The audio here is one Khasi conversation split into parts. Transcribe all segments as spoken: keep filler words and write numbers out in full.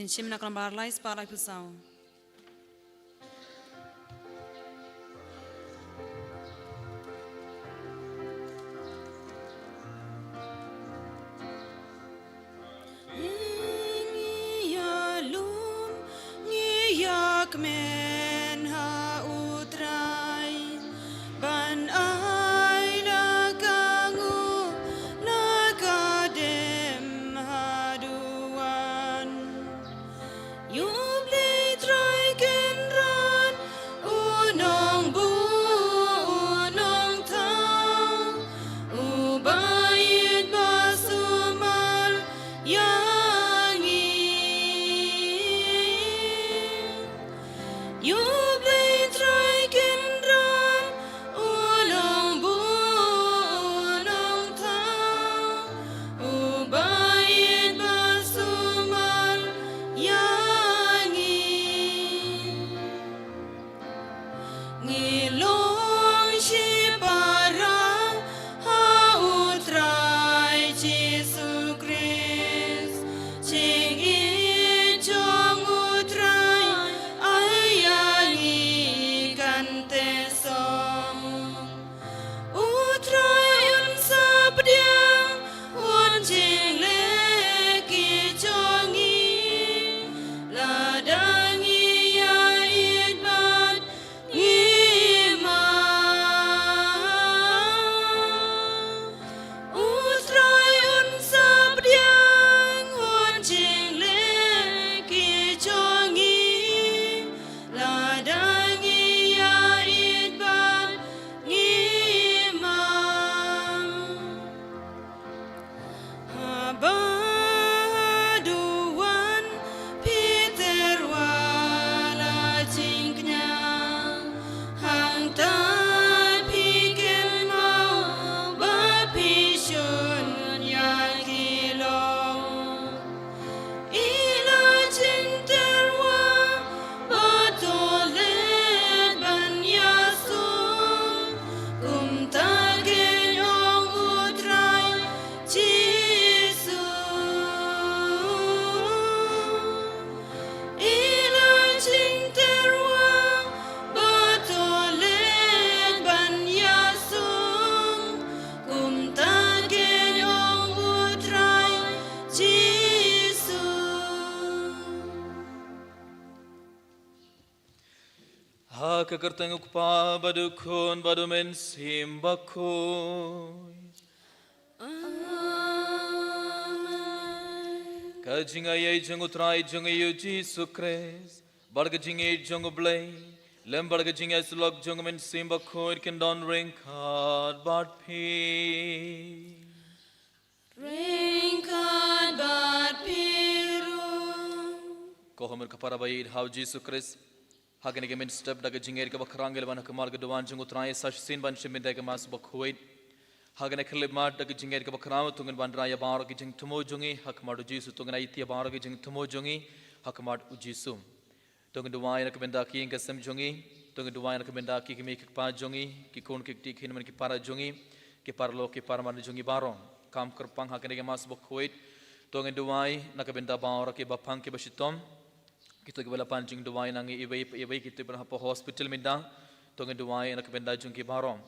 Ngin shim na ka lynnong ba ar lai spah laiphew saw. Ngi ïalum, ngi ïakmen ha U Trai, ban ai la ka nguh, la ka dem haduh wan. Ïa U Blei Trai Kynrad, U Nongbuh, U Nongthaw, Uba ïeit ba sumar ïa ngi. Ïa U Blei Trai Kynrad, U Nongbuh, U Nongthaw, Uba ïeit ba sumar ïa ngi. Ngi long shipara ha U Trai Jisu Khrist. Jingïeit jong U Trai ai ïa ngi kan teh song. U Trai un sa pdiang, un jingleh ki jong ngi, lada ngi ïa ïeit bad ngi map. U Trai un sa pdiang, un jingleh ki jong ngi, lada ngi ïa ïeit bad ngi map. Haba haduh wan phi tyrwa la jingkñia, hangta phi kynmaw ba phi shun ïa ki lok. Ïa la jingtyrwa ba to leit ban ïasuk, kumta keiñ ong U Trai Jisu. Ïa la jingtyrwa ba to leit ban ïasuk, kumta keiñ ong U Trai Jisu. Ha ka kyrteng U Kpa bad U Khun bad U Mynsiem Bakhuid. Amen. Ka jingaiei jong U Trai jong ngi U Jisu Khrist, bad ka jingïeit jong U Blei, lem bad ka jingïasyllok jong U Mynsiem Bakhuid kin don ryngkat bad phi. Ryngkat bad phi ruh. Ko hynmen ki para ba ïeit ha U Jisu Khrist, ha kane ka mynstep da ka jingïeit kaba khraw ngi la wan ha khmat ka duwan jong U Trai sa shisien ban shim bynta ïa ka Mass Bakhuid. Ha kane ka khyllipmat da ka jingïeit kaba khraw to ngin wanrah ïa baroh ki jingthmu jong ngi ha khmat U Jisu, to ngin aiti ïa baroh ki jingthmu jong ngi ha khmat U Jisu. To ngin duwai na ka bynta ki ïing ki sem jong ngi, to ngin duwai na ka bynta ki kmie ki kpa jong ngi, ki khun ki kti, ki hynmen ki para jong ngi, ki paralok ki parmar jong ngi baroh. Kham kyrpang ha kane ka Mass Bakhuid, to ngin duwai na ka bynta baroh kiba pang kiba shitom, kito kiba la pan jingduwai na ngi iwei pa iwei, kito kiba la hapoh hospital mynta, to ngin duwai na ka bynta jong ki baroh.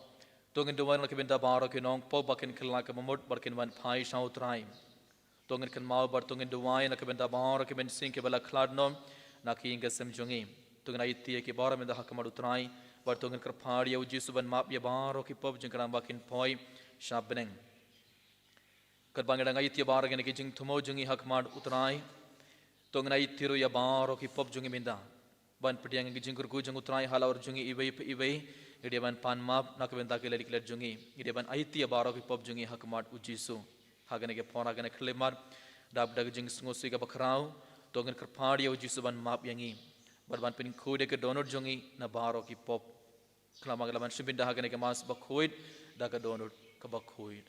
To ngin duwai na ka bynta baroh ki nongpop ba kin kylla ka bamut bad kin wan phai sha U Trai. To ngin kynmaw bad to ngin duwai na ka bynta baroh ki mynsiem kiba la khlad noh na ki ïing ki sem jong ngi. To ngin aiti ïa ki baroh mynta ha khmat U Trai, bad to ngin kyrpad ïa U Jisu ban map ïa baroh ki pop jingkyrpang ba kin poi sha bneng. Katba ngi dang aiti ïa baroh kine ki jingthmu jong ngi ha khmat U Trai, to ngin aiti ruh ïa baroh ki pop jong ngi mynta. Ban pdiang ïa ka jingkyrkhu jong U Trai halor jong ngi iwei pa iwei, ngi dei ban pan map na ka bynta ki lad ki lad jong ngi, ngi dei ban aiti ïa baroh ki pop jong ngi ha khmat U Jisu. Ha kane ka por, ha kane ka khyllipmat, dap da ka jingsngewsih kaba khraw, to ngin kyrpad ïa U Jisu ban map ïa ngi, bad ban pynkhuid ïa ka dohnud jong ngi na baroh ki pop. Khlem ma ngi la ban shim bynta ha kane ka Mass Bakhuid da ka dohnud kaba khuid.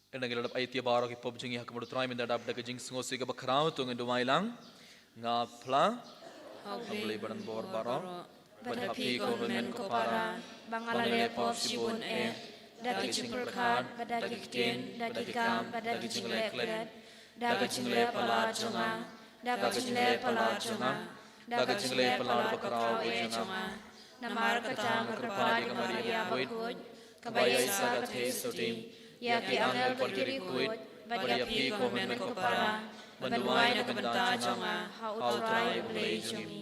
Ynda ngi la dep aiti baroh ki pop jong ngi ha khmat u Trai, mynta dap da ka jingsngewsih kaba khraw, to ngin duwai lang. Nga phla ha U Blei badonbor baroh, bad ha phi ko hynmen ko para, ba nga la leh pop shibun eh, da ki jingpyrkhat, bad da ki ktien, da ki kam, bad da ki jingleh klet, da ka jingleh palat jong nga, da ka jingleh palat jong nga, da ka jingleh palat bakhraw eh jong nga. Namar kata nga kyrpad ïa ka Maria bakhuid, kaba ïaishah ka theisotti, ïa ki angel bad ki riewkhuid, bad ïa phi ko hynmen ko para, ban duwai na ka bynta jong nga ha U Trai U Blei jong ngi.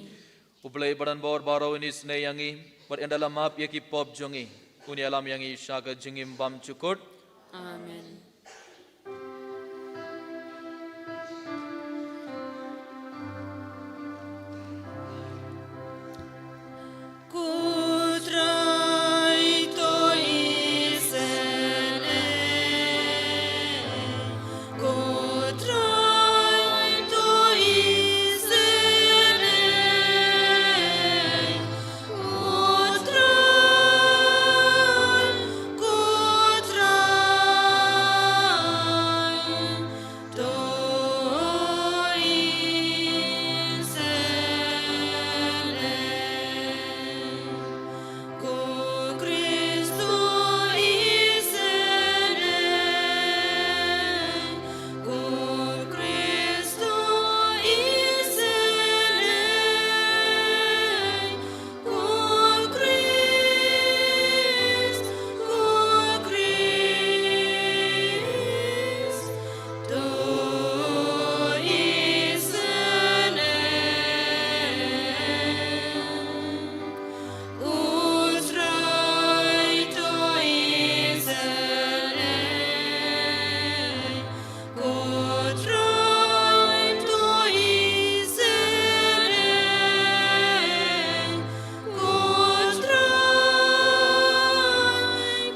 U Blei badonbor baroh un isynei ïa ngi, bad ynda la map ïa ki pop jong ngi, un ïalam ïa ngi sha ka jingim bymjukut. Amen. Ko Trai to isynei, ko Trai to isynei, ko Trai, ko Trai. To isynei, ko Khrist to isynei, ko Khrist to isynei, ko Khrist, ko Khrist to isynei, ko Trai to isynei, ko Trai to isynei, ko Trai,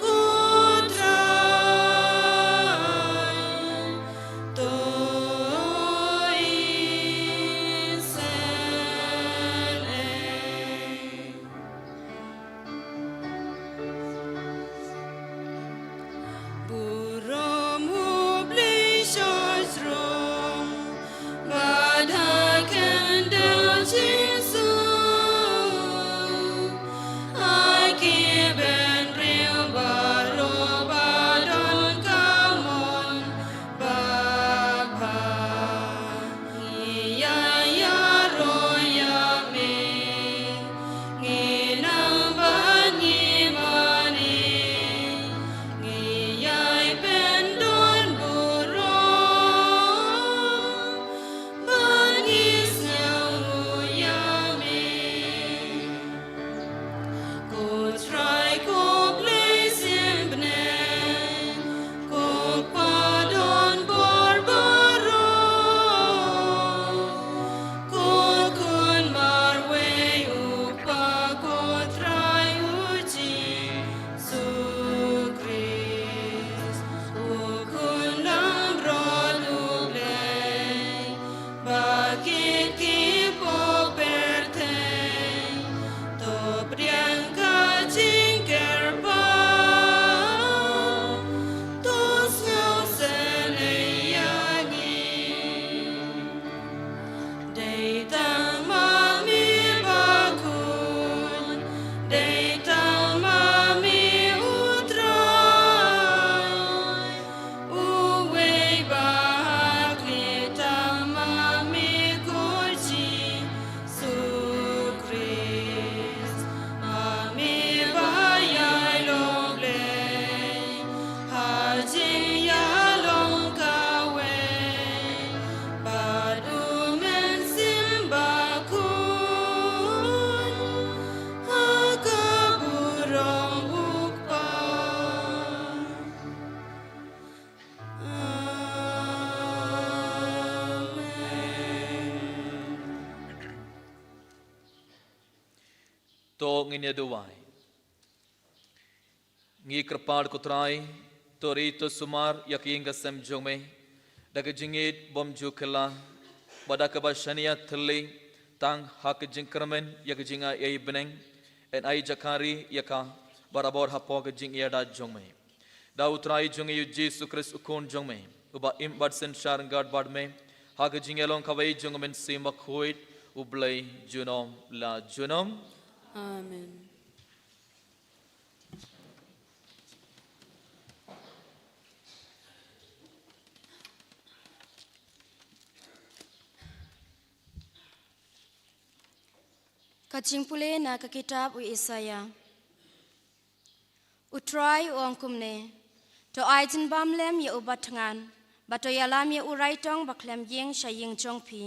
ko Trai to isynei. Burom U Blei sha jrong, bad ha khyndew jingsuk, ha ki bynriew baroh ba don ka mon ba bha. Ngi ïa ïaroh ïa me, ngi nang ban ngi mane, ngi ïai pyndon burom ban ngi sngewnguh ïa me. Ko Trai ko Blei symbai, ko Kpa donbor baroh, ko Khun marwei U Kpa, ko Trai U Jisu Khrist, U Khun langbrot U Blei, ba kit ki pop pyrthei to pdiang ka jingkyrpad, to sngewsynei ïa ngi. Dei tang ma me bakhuid, dei tang ma me U Trai, uwei ba ha khlieh tang ma me ko Jisu Khrist, ma me ba ïai long Blei ha jingïalong kawei bad U Mynsiem Bakhuid, ha ka burom U Kpa. Amen. To ngin ïa duwai. Ngi kyrpad ko Trai, to ri to sumar ïa ka ïing ka sem jong me da ka jingïeit bymjukut, bad da kaba shaniah thylli tang ha ka jingkyrmen ïa ka jingai bneng, yn ai jaka ri ïa ka barabor hapoh ka jingïada jong me. Da U Trai jong ngi U Jisu Khrist U Khun jong me, uba im bad synshar ryngkat bad me ha ka jingïalong kaba ïeit jong U Mynsiem Bakhuid, U Blei junom la junom. Amen. Ka jingpule na ka kitab u Isaïah. U Trai u ong kumne: To ai jingbam lem ïa uba thngan, bad to ïalam ïa u raitong bakhlem ïing sha ïing jong phi.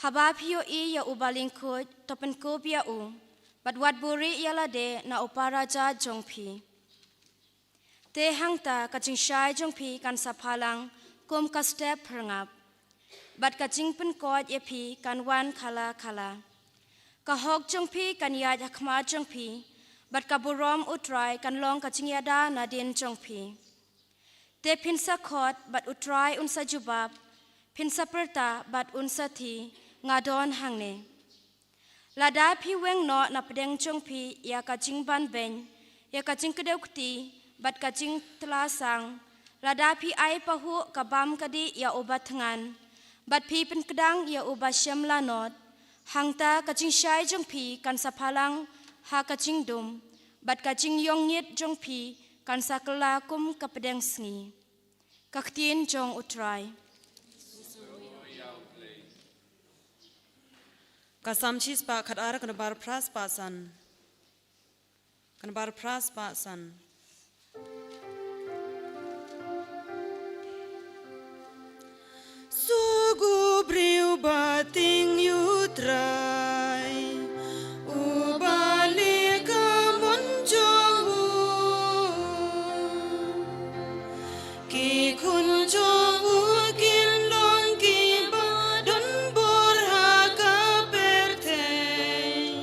Haba phi ïohi ïa uba lyngkhuid, to pynkup ïa u, bad wat buhrieh ïa lade na u parajat jong phi. Te hangta ka jingshai jong phi kan sa phalang kum ka step phyrngap, bad ka jingpynkoit ïa phi kan wan khala khala. Ka hok jong phi kan ïaid ha khmat jong phi, bad ka burom U Trai kan long ka jingïada nadien jong phi. Te phin sa khot bad U Trai un sa jubab, phin sa pyrta bad un sa thied, nga don hangne. Lada phi weng noh na pdeng jong phi ïa ka jingbanbeiñ, ïa ka jingkdew kti, bad ka jingtla sang, lada phi ai pahuh ka bam ka dih ïa uba thngan, bad phi pynkdang ïa uba shem lanot, hangta ka jingshai jong phi kan sa phalang ha ka jingdum, bad ka jingïongngit jong phi kan sa kylla kum ka pdeng sngi. Ka ktien jong U Trai. Ka Salm shispah khatar, ka nambar phra spah san. Ka nambar phra spah san. Suk u briew ba tieng ïa U Trai, uba leh ka mon jong u. Ki khun jong u kin long kiba don bor ha ka pyrthei.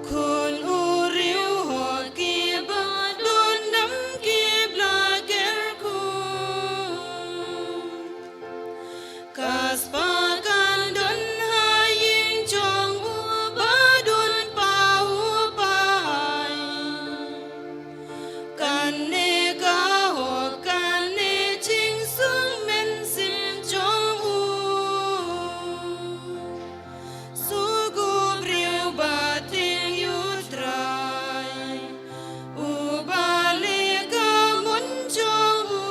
Khun u riewhok kiba don nam ki bla kyrkhu. Ka spah kan don ha ïing jong uba don pahuh pahai. Kane ka hok, kane jingsuk mynsiem jong u. Suk u briew ba tieng ïa U Trai, uba leh ka mon jong u.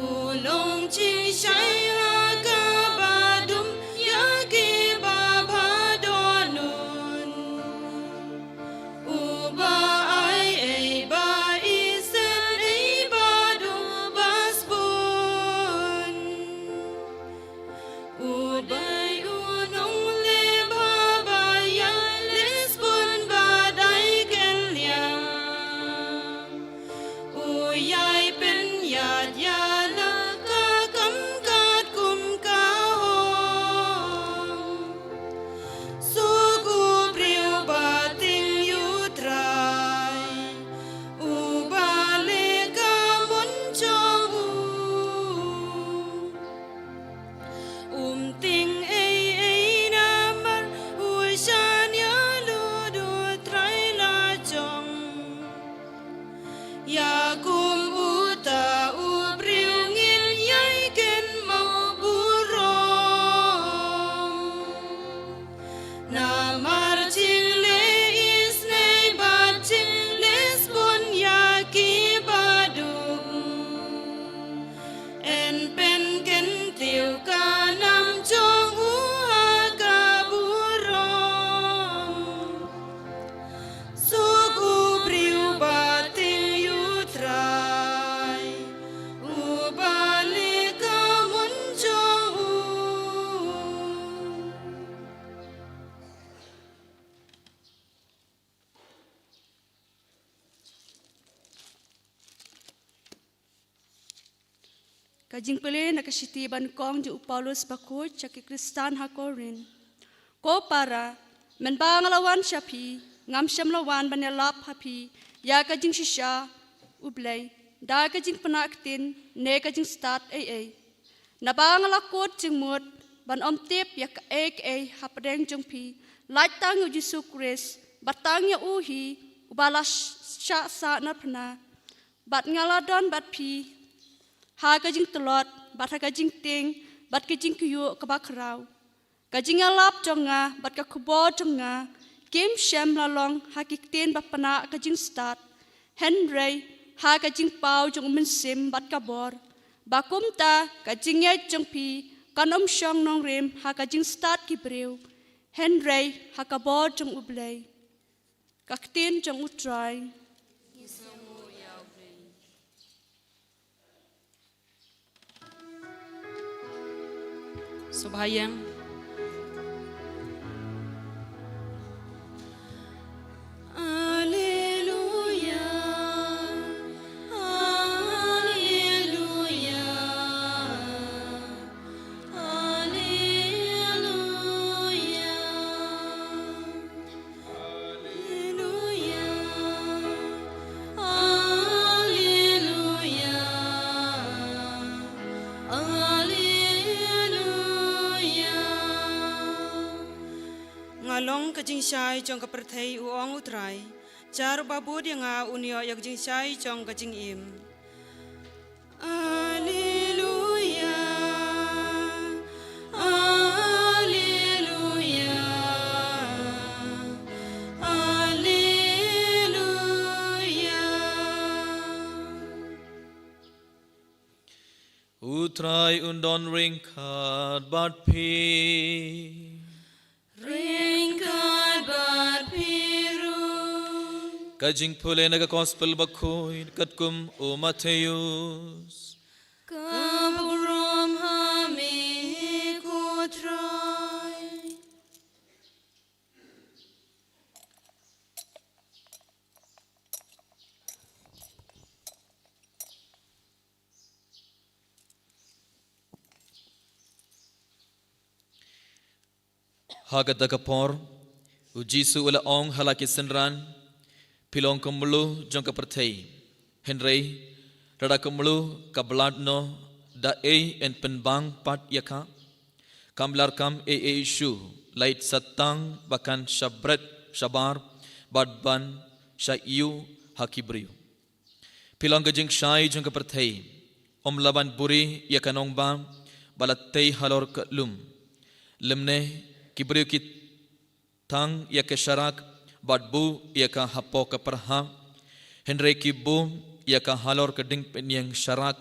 U long jingshai ha kaba dum ïa kiba bha dohnud. Uba ai ei ba isynei bad uba sbun. U dei u nongleh bha ba ïaleh sbun bad ai kylliang. U ïai pynïaid ïa la ka kam katkum ka hok. Suk u briew ba tieng ïa U Trai, uba leh ka mon jong u. Um tieng ei ei namar u shaniah lut, U Trai la jong. Ïa kum uta u briew ngin ïai kynmaw burom. Namar jingleh isynei bad jingleh sbun ïa kiba duk. Yn pynkyntiew ka nam jong u ha ka burom. Suk u briew ba tieng ïa U Trai, uba leh ka mon jong u. Ka jingpule na ka shithi banyngkong jong u Paulus bakhuid sha ki Khristan ha Korinth. Ko para, mynba nga la wan sha phi, ngam shym la wan ban ïalap ha phi ïa ka jingshisha U Blei da ka jingpynah ktien ne ka jingstad ei ei. Naba nga la kut jingmut ban ym tip ïa kaei kaei hapdeng jong phi, lait tang ïa U Jisu Khrist, bad tang ïa u hi uba la shah sah narphna, bad nga la don bad phi ha ka jingtlot, bad ha ka jingtieng, bad ka jingkyiuh kaba khraw. Ka jingïalap jong nga bad ka khubor jong nga kim shym la long ha ki ktien ba pynah ka jingstad, hynrei ha ka jingpaw jong U Mynsiem bad ka bor, ba kumta ka jingngeit jong phi kan ym shong nongrim ha ka jingstad ki briew, hynrei ha ka bor jong U Blei. Ka ktien jong U Trai. Sngewbha ïa. Alleluia, alleluia, alleluia. Alleluia, alleluia, alleluia. Nga long ka jingshai jong ka pyrthei, u ong U Trai. Jar uba bud ïa nga un ïoh ïa ka jingshai jong ka jingim. Alleluia, alleluia, alleluia. U Trai un don ryngkat bad phi. Ryngkat bad phi ruh. Ka jingpule na ka Gospel Bakhuid katkum u Mathaios. Ka burom ha me ko Trai. Ha kata ka por, u Jisu u la ong ha la ki synran, phi long ka mluh jong ka pyrthei. Hynrei, lada ka mluh ka blad noh, da ei yn pynbang pat ïa ka? Kam lah kam ei ei shuh, lait sa tang ba kan sha bret sha bar, bad ban sha ïuh ha ki briew. Phi long ka jingshai jong ka pyrthei. Ym lah ban buri ïa ka nongbah ba la tei halor ka lum. Lymne ki briew ki thang ïa ka sharak bad buh ïa ka hapoh ka pyrha. Hynrei ki buh ïa ka halor ka diengpynïeng sharak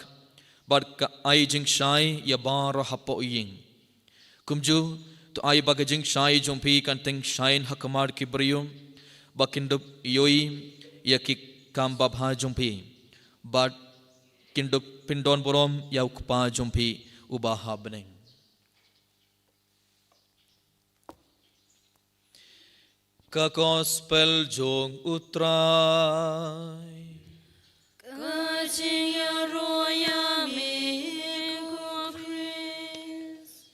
bad ka ai jingshai ïa baroh hapoh ïing. Kumjuh, to ai ba ka jingshai jong phi kan tyngshaiñ ha khmat ki briew, ba kin dup ïohi ïa ki kam babha jong phi, bad kin dup pyndonburom ïa u Kpa jong phi uba ha bneng. Ka Gospel jong U Trai. Ka jingïaroh ïa me ko Khrist.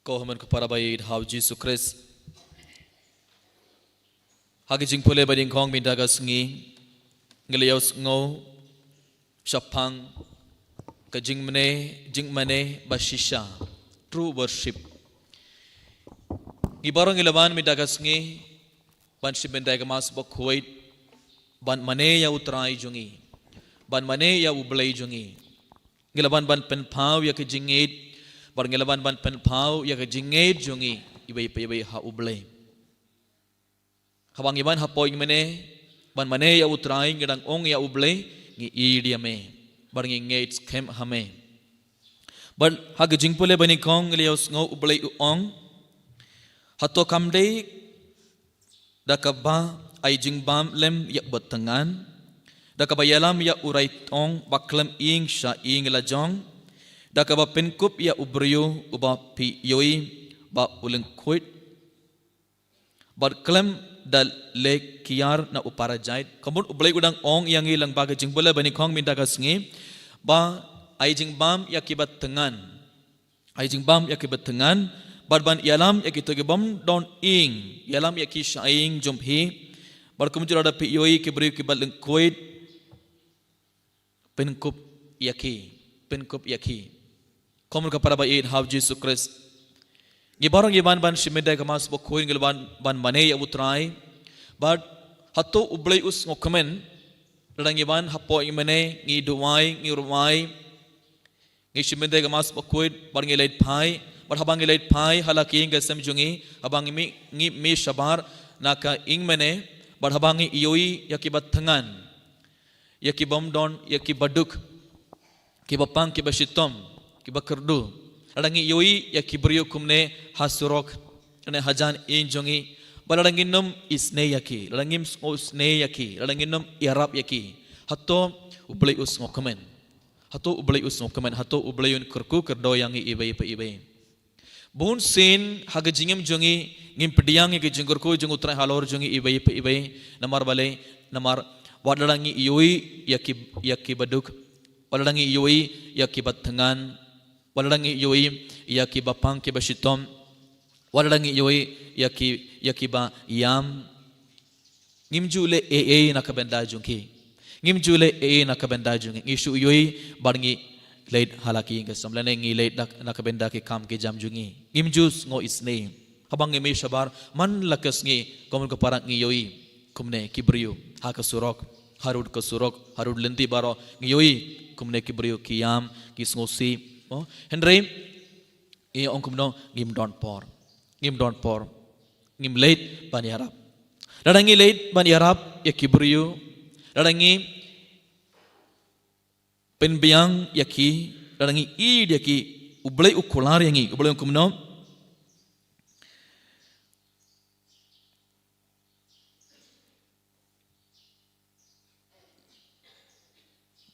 Ko hynmen ko para ba ïeit ha u Jisu Khrist. Ha ka jingpule ba nyngkong mynta ka sngi, ngi la ïohsngew shaphang ka jingmane, jingmane ba shisha, true worship. Ngi baroh ngi la wan mynta ka sngi ban shim bynta ïa ka Mass Bakhuid, ban mane ïa U Trai jong ngi, ban mane ïa U Blei jong ngi. Ngi la wan ban pynpaw ïa ka jingngeit, bad ngi la wan ban pynpaw ïa ka jingngeit jong ngi iwei pa iwei ha U Blei. Haba ngi wan hapoh jingmane, ban mane ïa U Trai, ngi dang ong ïa U Blei, ngi ïeit ïa me, bad ngi ngeit skhem ha me. Bad ha ka jingpule ba nyngkong ngi la ïohsngew U Blei u ong, hato kam dei da kaba ai jingbam lem ïa uba thngan, da kaba ïalam ïa u raitong ba khlem ïeng sha ïing la jong, da kaba pynkup ïa u briew uba phi ïohi ba u lyngkhuid, bad khlem da leh kiar na u parajait. Kumno U Blei u dang ong ïa ngi lyngba ka jingpule ba nyngkong mynta ka sngi, ba ai jingbam ïa kiba thngan. Ai jingbam ïa kiba thngan, bad ban ïalam ïa kito kibym don ïing, ïalam ïa ki sha ïing jong phi, bad kumjuh lada phi ïohi ki briew kiba lyngkhuid, Pynkup ïa ki, pynkup ïa ki. Kum ka para ba ïeit ha u Jisu Khrist, ngi baroh ngi wan ban shim bynta ka Mass Bakhuid, ngi la wan ban mane ïa u Trai. Bad hato U Blei u sngewkmen lada ngi wan hapoh ngi mane, ngi duwai, ngi rwai, ngi shim bynta ka Mass Bakhuid, bad ngi leit phai, bad haba ngi leit phai ha la ki ïing ki sem jong ngi, haba ngi mih, ngi mih shabar na ka ïing mane, bad haba ngi ïohi ïa ki ba thngan, ïa ki bym don, ïa ki ba duk, ki ba pang, ki ba shitom, ki ba kyrduh. Lada ngi ïohi ïa ki briew kumne ha surok, ne hajan ïing jong ngi, bad lada ngin ym isynei ïa ki, lada ngim sngew isynei ïa ki, lada ngin ym ïarap ïa ki, hato U Blei u sngewkmen? Hato U Blei u sngewkmen? Hato U Blei un kyrkhu kyrdoh ïa ngi iwei pa iwei? Bun sien ha ka jingim jong ngi, ngim pdiang ïa ka jingkyrkhu jong u Trai halor jong ngi iwei pa iwei. Namar balei? Namar wat lada ngi ïohi ïa ki, ïa ki ba duk, wat lada ngi ïohi ïa ki ba thngan, wat lada ngi ïohi ïa ki ba pang, ki ba shitom, wat lada ngi ïohi ïa ki, ïa ki ba ïam, ngim ju leh ei ei na ka bynta jong ki. Ngim ju leh ei ei na ka bynta jong ngi. Ngi shu ïohi bad ngi leit ha la ki ïing ki sem, lane ngi leit na, na ka bynta ki kam ki jam jong ngi. Ngim ju sngew isynei. Haba ngi mih shabar man la ka sngi, kum ka para ngi ïohi kumne ki briew ha ka surok, harud ka surok, harud lynti baroh, ngi ïohi kumne ki briew ki ïam, ki sngewsih. Oh, hynrei ngi ong kumno? Ngim don por. Ngim don por. Ngim leit ban ïarap. Lada ngi leit ban ïarap ïa ki briew, lada ngi pynbiang ïa ki, lada ngi ïeit ïa ki, U Blei u kular ïa ngi, U Blei u ong kumno?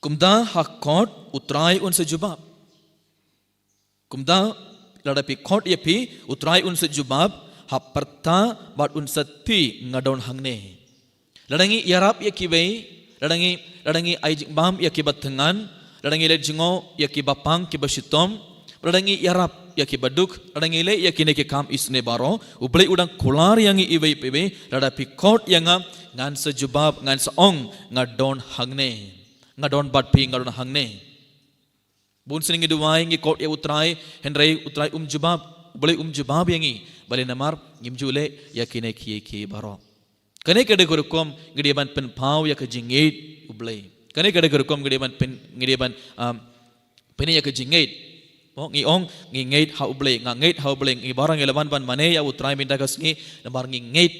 Kumta ha khot U Trai un sa jubab. Kumta lada phi khot ïa phi, U Trai un sa jubab, hap pyrta bad un sa thied, nga don hangne. Lada ngi ïarap ïa kiwei, lada ngi, lada ngi ai jingbam ïa ki ba thngan, lada ngi leit jngoh ïa ki ba pang, ki ba shitom, lada ngi ïarap ïa ki ba duk, lada ngi leh ïa kine ki kam isynei baroh, U Blei u dang kular ïa ngi iwei pa iwei. Lada phi khot ïa nga, ngan sa jubab, ngan sa ong, nga don hangne. Nga don bad phi, nga don hangne. Bun sien ngi duwai, ngi khot ïa U Trai, hynrei U Trai um jubab, U Blei um jubab ïa ngi. Balei? Namar ngim ju leh ïa kine kiei kiei baroh. Kane ka dei ka rukom ngi dei ban pynpaw ïa ka jingngeit U Blei. Kane ka dei ka rukom ngi dei ban pyn, ngi dei ban, um, pynïaid ïa ka jingngeit. Mo, ngi ong ngi ngeit ha U Blei, nga ngeit ha U Blei, ngi baroh ngi la wan ban mane ïa U Trai mynta ka sngi, namar ngi ngeit,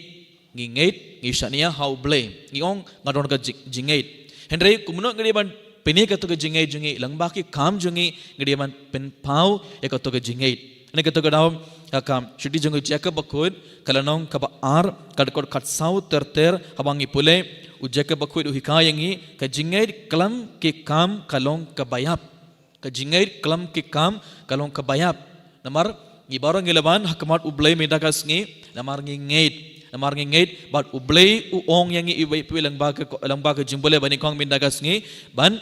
ngi ngeit, ngi shaniah ha U Blei. Ngi ong nga don ka jing, jingngeit. Hynrei kumno ngi dei ban pynïaid kato ka jingngeit jong ngi? Lyngba ki kam jong ngi ngi dei ban pynpaw ïa kato ka jingngeit. Hangne kato ka daw, ka kam, shithi jong u Jakob bakhuid, ka lynnong kaba ar, ka dkhot khatsaw ter ter, haba ngi pule, u Jakob bakhuid u hikai ïa ngi, ka jingngeit khlem ki kam ka long kaba ïap. Ka jingngeit khlem ki kam ka long kaba ïap. Namar ngi baroh ngi la wan ha khmat U Blei mynta ka sngi, namar ngi ngeit, namar ngi ngeit, bad U Blei u ong ïa ngi iwei pa iwei lyngba ka, lyngba ka jingpule ba nyngkong mynta ka sngi, ban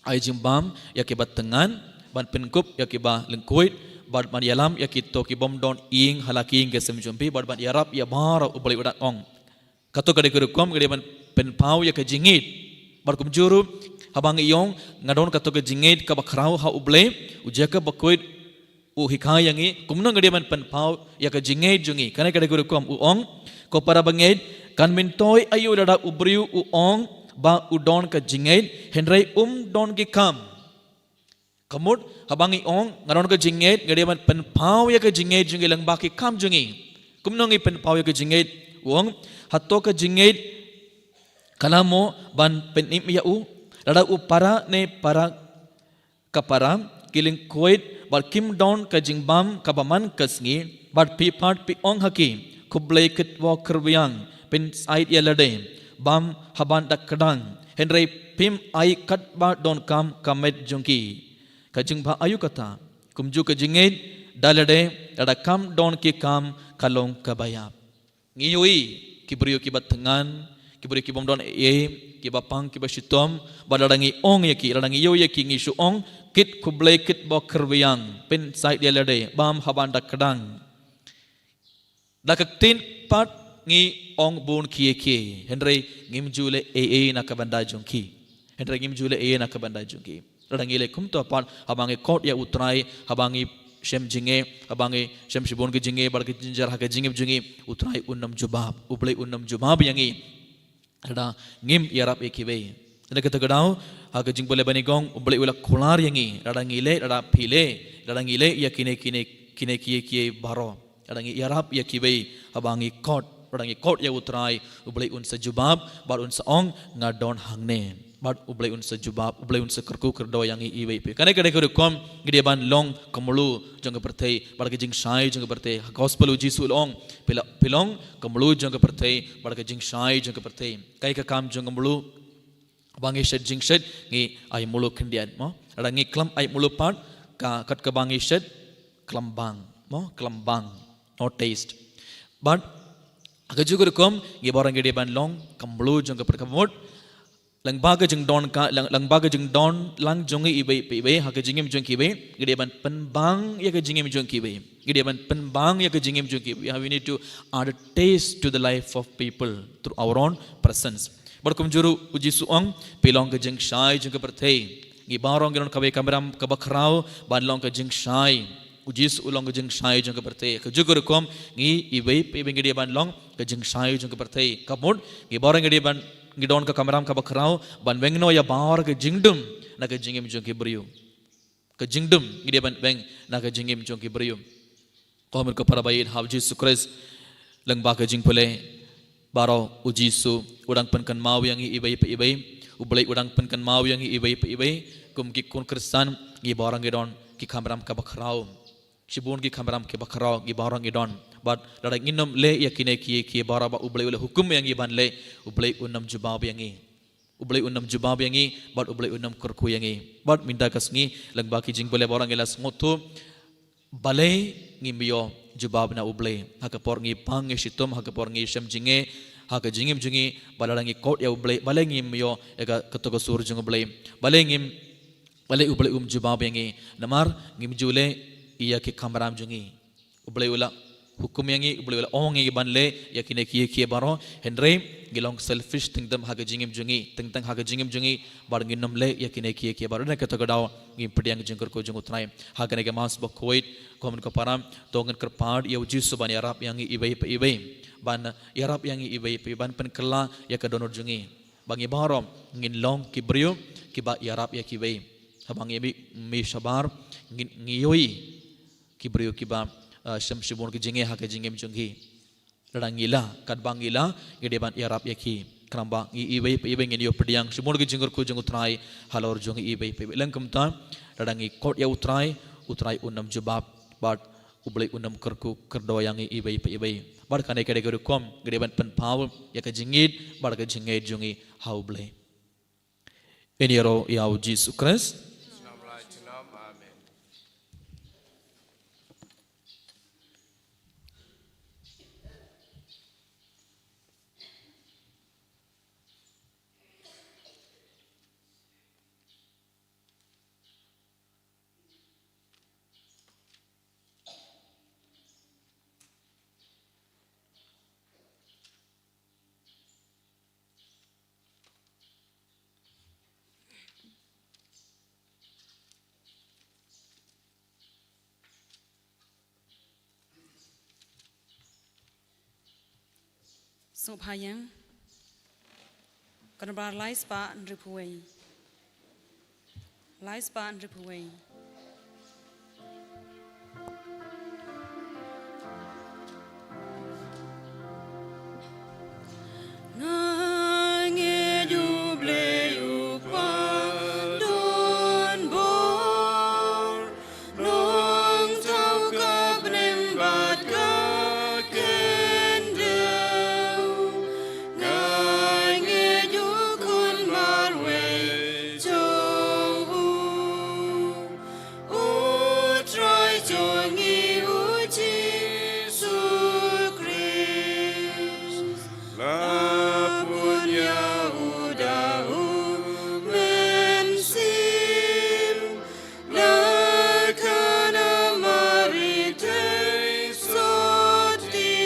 ai jingbam ïa ki ba thngan, ban pynkup ïa ki ba lyngkhuid, bad ban ïalam ïa kito ki bym don ïing ha la ki ïing ki sem jong phi, bad ban ïarap ïa baroh, U Blei u dang ong. Kato ka dei ka rukom ngi dei ban pynpaw ïa ka jingngeit. Bad kumjuh ruh, haba ngi ong nga don kato ka jingngeit kaba khraw ha U Blei, u Jakob bakhuid u hikai ïa ngi kumno ngi dei ban pynpaw ïa ka jingngeit jong ngi. Kane ka dei ka rukom, u ong, ko para bangeit, kan myntoi aïu lada u briew u ong ba u don ka jingngeit, hynrei um don ki kam. Ka mut, haba ngi ong nga don ka jingngeit, ngi dei ban pynpaw ïa ka jingngeit jong ngi lyngba ki kam jong ngi. Kumno ngi pynpaw ïa ka jingngeit? U ong, hato ka jingngeit ka lah mo ban pynim ïa u? Lada u para ne para ka para ki lyngkhuid bad kim don ka jingbam kaba man ka sngi, bad phi pat phi ong ha ki, khublei kit bok kyrwiang, pynsaid ïa lade, bam haban da kdang, hynrei phim ai katba donkam ka met jong ki. Ka jingbha aïu kata? Kumjuh ka jingngeit da lade, lada kam don ki kam, ka long kaba ïap. Ngi ïohi ki briew ki ba thngan, ki briew ki bym don ei ei, ki ba pang, ki ba shitom, bad lada ngi ong ïa ki, lada ngi ïohi ïa ki, ngi shu ong, kit khublei kit bok kyrwiang, pynsaid ïa lade, bam haban da kdang. Da ka ktien pat ngi ong bun kiei kiei, hynrei ngim ju leh ei ei na ka bynta jong ki. Hynrei ngim ju leh ei ei na ka bynta jong ki. Lada ngi leh kumta pat, haba ngi khot ïa U Trai, haba ngi shem jingeh, haba ngi shem shibun ki jingeh bad ki jynjar ha ka jingim jong ngi, U Trai un ym jubab, U Blei un ym jubab ïa ngi. Lada ngim ïarap ïa kiwei. Lada kata ka daw, ha ka jingpule banyngkong, U Blei u la kular ïa ngi, lada ngi leh, lada phi leh, lada ngi leh ïa kine, kine, kine kiei kiei baroh. Lada ngi ïarap ïa kiwei, haba ngi khot, lada ngi khot ïa U Trai, U Blei un sa jubab, bad un sa ong, nga don hangne. Bad U Blei un sa jubab, U Blei un sa kyrkhu kyrdoh ïa ngi iwei pa iwei. Kane ka dei ka rukom, ngi dei ban long ka mlu jong ka pyrthei, bad ka jingshai jong ka pyrthei. Ha gospel U Jisu u la ong, phi la, phi long ka mlu jong ka pyrthei, bad ka jingshai jong ka pyrthei. Kaei ka kam jong ka mlu? Ba ngi shet jingshet, ngi ai mlu khyndiat, mo? Lada ngi khlem ai mlu pat, ka, kat kaba ngi shet, khlem bang, mo? Khlem bang, no taste. Bad, ha kajuh ka rukom, ngi baroh ngi dei ban long ka mlu jong ka pyrthei, ka mut, lyngba ka jingdon ka, lyng-, lyngba ka jingdon lang jong ngi iwei pa iwei, ha ka jingim jong kiwei, ngi dei ban pynbang ïa ka jingim jong kiwei. Ngi dei ban pynbang ïa ka jingim jong kiwei. We need to add a taste to the life of people through our own presence. Bad kumjuh ruh U Jisu u ong, phi long ka jingshai jong ka pyrthei. Ngi baroh ngi don kawei ka kamram kaba khraw, ban long ka jingshai. U Jisu u long ka jingshai jong ka pyrthei. Kajuh ka rukom, ngi iwei pa iwei ngi dei ban long ka jingshai jong ka pyrthei. Ka mut, ngi baroh ngi dei ban, ngi don ka kamram kaba khraw, ban weng noh ïa baroh ka jingdum, na ka jingim jong ki briew. Ka jingdum, ngi dei ban weng, na ka jingim jong ki briew. Ko hynmen ko para ba ïeit ha U Jisu Khrist, lyngba ka jingpule, baroh U Jisu, u dang pynkynmaw ïa ngi iwei pa iwei, U Blei u dang pynkynmaw ïa ngi iwei pa iwei, kum ki khun Khristan, ngi baroh ngi don, ki kamram kaba khraw. Shibun ki kamram kiba khraw, ngi baroh ngi don. Bad lada ngin ym leh ïa kine kiei kiei baroh ba U Blei u la hukum ïa ngi ban leh, U Blei un ym jubab ïa ngi. U Blei un ym jubab ïa ngi, bad U Blei un ym kyrkhu ïa ngi. Bad mynta ka sngi, lyngba ki jingpule baroh ngi la sngewthuh, balei ngim ïoh jubab na U Blei. Ha ka por ngi pang ngi shitom, ha ka por ngi shem jingeh, ha ka jingim jong ngi, ba lada ngi khot ïa U Blei, balei ngim ïoh ïa ka, kato ka sur jong U Blei. Balei ngim, balei U Blei um jubab ïa ngi. Namar ngim ju leh ïa ki kamram jong ngi. U Blei u la hukum ïa ngi, U Blei u la ong ïa ngi ban leh ïa kine kiei kiei baroh, hynrei ngi long selfish teng teng ha ka jingim jong ngi, teng teng ha ka jingim jong ngi, bad ngin ym leh ïa kine kiei kiei baroh. Na kata ka daw ngin pdiang jingkyrkhu jong U Trai. Ha kane ka Mass ba khuid, ko hynmen ko para, to ngin kyrpad ïa U Jisu ban ïarap ïa ngi iwei pa iwei, ban ïarap ïa ngi iwei pa iwei, ban pynkylla ïa ka dohnud jong ngi. Ba ngi baroh ngin long ki briew kiba ïarap ïa kiwei. Haba ngi mih, mih shabar, ngin, ngi ïohi ki briew kiba, ah, shem shibun ki jingeh ha ka jingim jong ki. Lada ngi lah, katba ngi lah, ngi dei ban ïarap ïa ki. Khnang ba ngi iwei pa iwei ngin ïoh pdiang shibun ki jingkyrkhu jong U Trai halor jong ngi iwei pa iwei. Lehse kumta, lada ngi khot ïa U Trai, U Trai un ym jubab, bad U Blei un ym kyrkhu kyrdoh ïa ngi iwei pa iwei. Bad kane ka dei ka rukom, ngi dei ban pynpaw ïa ka jingïeit, bad ka jingngeit jong ngi ha U Blei. Ngin ïaroh ïa U Jisu Khrist. Sngewbha ïa ka nambar lai spah hynriew phew wei. Lai spah hynriew phew wei. Nga ngeit U Blei u kpa don bor, nongthaw ka bneng bad ka khyndew. Nga ngeit U Khun marwei jong u, U Trai jong ngi U Jisu Khrist. La pun ïa u da U Mynsiem, la khan ha Mari thei sotti,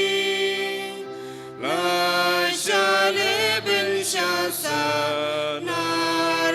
la shah leh beiñ sha sanar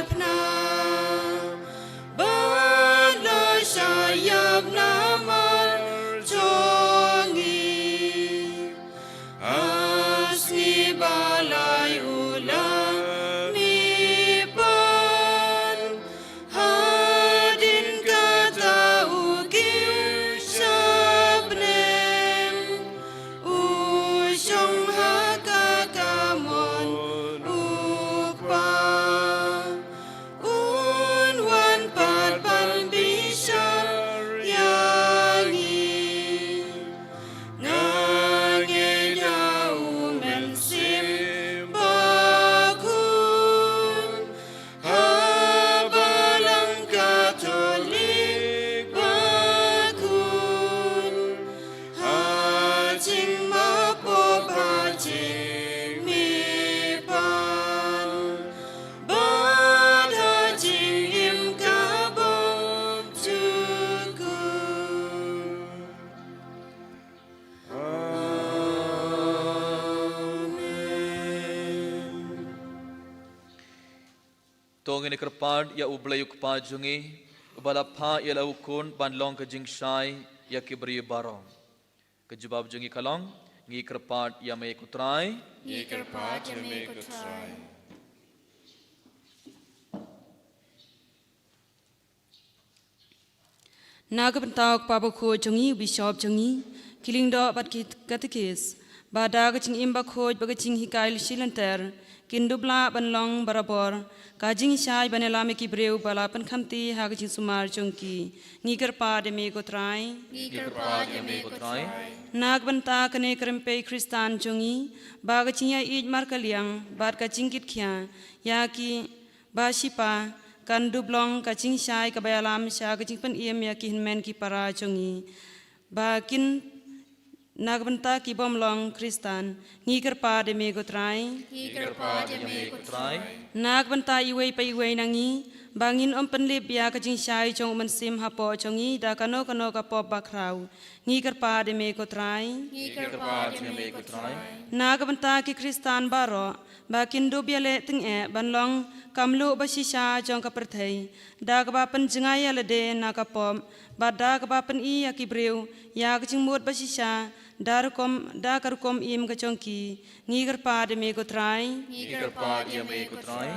To ngin ïa kyrpad ïa U Blei U Kpa jong ngi, uba la phah ïa la u Khun ban long ka jingshai ïa ki briew baroh. Ka jubab jong ngi ka long, ngi kyrpad ïa me ko Trai. Ngi kyrpad ïa me ko Trai. Na ka bynta u Kpa Bakhuid jong ngi, u Bishop jong ngi, ki lyngdoh bad ki katekis, ba da ka jingim bakhuid bad ka jinghikai lynti lynter, kin dup lah ban long barabor ka jingshai ban ïalam ïa ki briew ba la pynkhamti ha ka jingsumar jong ki. Ngi kyrpad ïa me ko Trai. Ngi kyrpad ïa me ko Trai. Na ka bynta kane ka rympei Khristan jong ngi, ba ka jingïaieit markylliang bad ka jingkitkhia ïa ki ba shipa kan dup long ka jingshai kaba ïalam sha ka jingpynim ïa ki hynmen ki para jong ngi, ba kin na ka bynta ki bym long Khristan. Ngi kyrpad ïa me ko Trai. Ngi kyrpad ïa me ko Trai. Na ka bynta iwei pa iwei na ngi, ba ngin ym pynlip ïa ka jingshai jong u Mynsiem hapoh jong ngi da kano kano ka pop bakhraw. Ngi kyrpad ïa me ko Trai. Ngi kyrpad ïa me ko Trai. Na ka bynta ki Khristan baroh, ba kin dup ïaleh tyngeh ban long ka mluh ba shisha jong ka pyrthei, da kaba pynjngai ïa lade na ka pop, bad da kaba pyni ïa ki briew ïa ka jingmut ba shisha da rukom, da ka rukom im ka jong ki. Ngi kyrpad ïa me ko Trai. Ngi kyrpad ïa me ko Trai.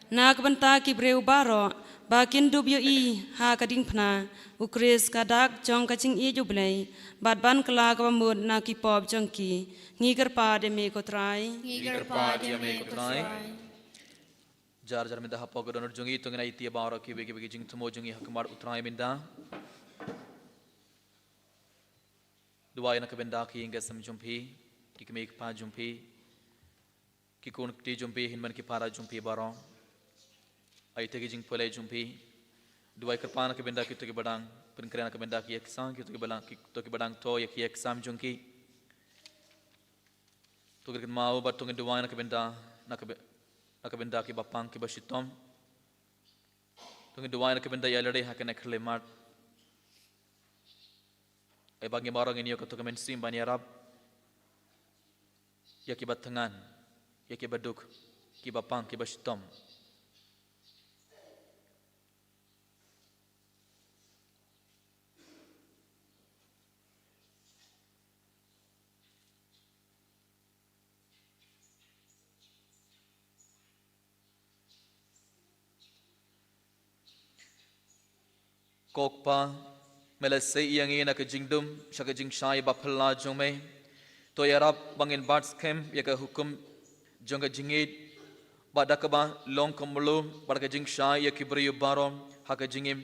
Na ka bynta ki briew baroh, ba kin dup ïohi ha ka diengphna u Khrist ka dak jong ka jingïeit U Blei, bad ban kylla kaba mut na ki pop jong ki. Ngi kyrpad ïa me ko Trai. Ngi kyrpad ïa me ko Trai. Jar jar mynta hapoh ka dohnud jong ngi, to ngin aiti baroh kiwei kiwei ki jingthmu jong ngi ha khmat u Trai mynta. Duwai na ka bynta ki ïing ki sem jong phi, ki kmie ki kpa jong phi, ki khun ki kti jong phi, hynmen ki para jong phi baroh. Aiti ki jingpule jong phi. Duwai kyrpad na ka bynta kito kiba dang pynkhreh, na ka bynta ki exam, kito kiba dang, kito kiba dang thoh ïa ki exam jong ki. To ngin kynmaw bad to ngin duwai na ka bynta, na ka by-, na ka bynta kiba pang kiba shitom. To ngin duwai na ka bynta ïa lade ha kane ka khyllipmat. Ai ba ngi baroh ngin ïoh kato ka mynsiem ban ïarap ïa kiba thngan, ïa kiba duk, kiba pang, kiba shitom. Ko Kpa, me la sei ïa ngi na ka jingdum sha ka jingshai ba phylla jong me. To ïarap ba ngin bat skhem ïa ka hukum jong ka jingïeit, bad da kaba long ka mluh bad ka jingshai ïa ki briew baroh ha ka jingim,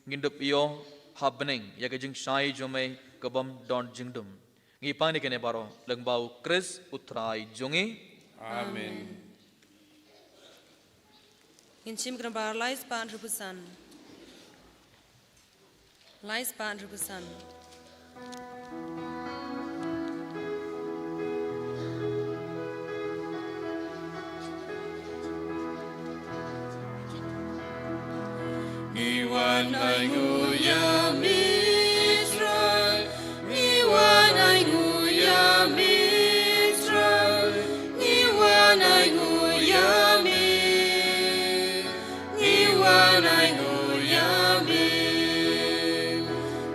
ngin dup ïoh ha bneng ïa ka jingshai jong me ka bym don jingdum. Ngi pan ïa kane baroh lyngba u Khrist u Trai jong ngi. Amen. Ngin shim ka nambar lai spah hynriewphew san. Lai spah hynriewphew san. Ngi wan ainguh ïa me Israel, ngi wan ainguh ïa me Israel, ngi wan ainguh ïa me, ngi wan ainguh ïa me.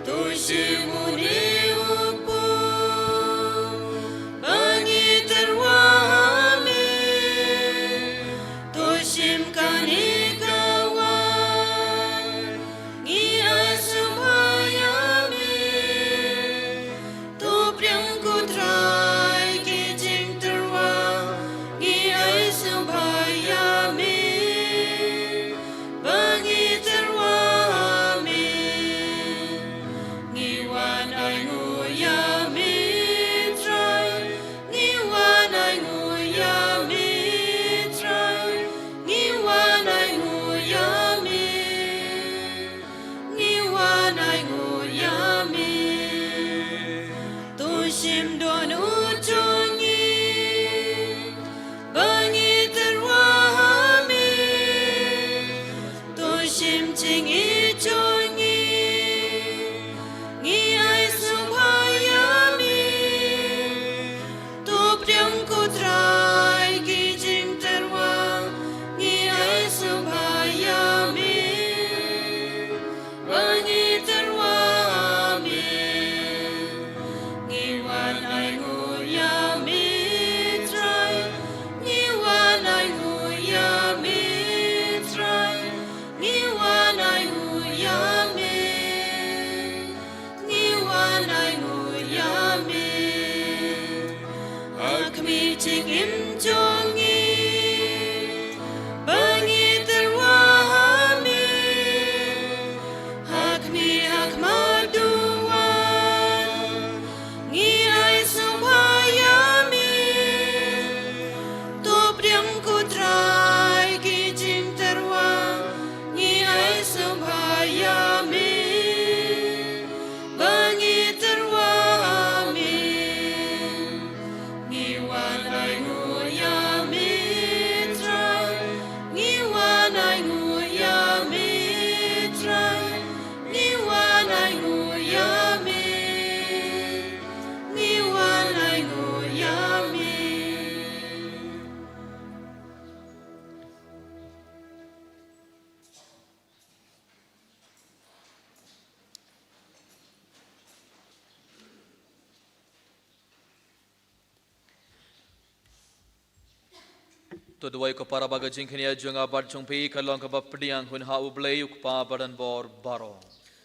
To shim une u pop ba ngi tyrwa ha me, to shim kane ka waiñ, ngi ïasumar Ko Trai, ki jingtyrwa ngi ai sngewbha ïa me, ba ngi tyrwa ha me. Ngi wan ainguh ïa me Trai, ngi wan ainguh ïa me Trai, ngi wan ainguh ïa me, ngi wan ainguh ïa me. To duwai ko para ba ka jingkñia jong nga bad jong phi ka long kaba pdiang hun ha U Blei U Kpa badonbor baroh.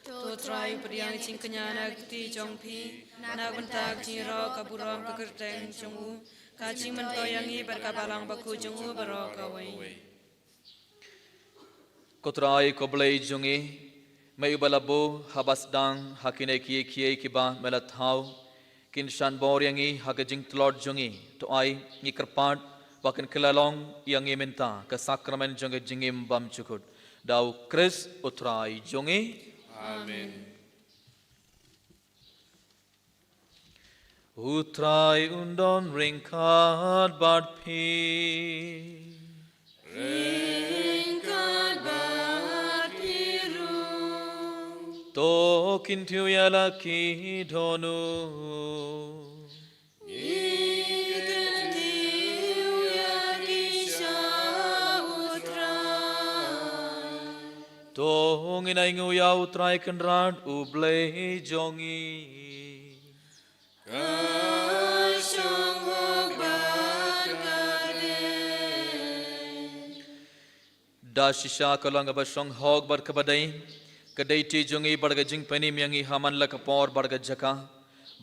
To Trai pdiang jingkñia na ka kti jong phi, na ka bynta ka jingïaroh ka burom ka kyrteng jong u, ka jingmyntoi ïa ngi bad ka Balang Bakhuid jong u baroh kawei. Ko Trai ko Blei jong ngi, me uba la buh haba sdang ha kine kiei kiei kiba me la thaw kin shan bor ïa ngi ha ka jingtlot jong ngi. To ai ngi kyrpad ba kin kylla long ïa ngi mynta ka sakramen jong ka jingim bymjukut. Da U Khrist U Trai jong ngi. Amen. U Trai un don ryngkat bad phi. Ryngkat bad phi ruh. To kin tip ïa la ki dohnud. Ngi kin tip ïa ki sha U Trai. To ngin ainguh ïa U Trai Kynrad U Blei jong ngi. Ka shong hok bad ka dei. Da shisha ka long kaba shong hok bad kaba dei, ka dei ti jong ngi bad ka jingpynim ïa ngi ha man la ka por bad ka jaka,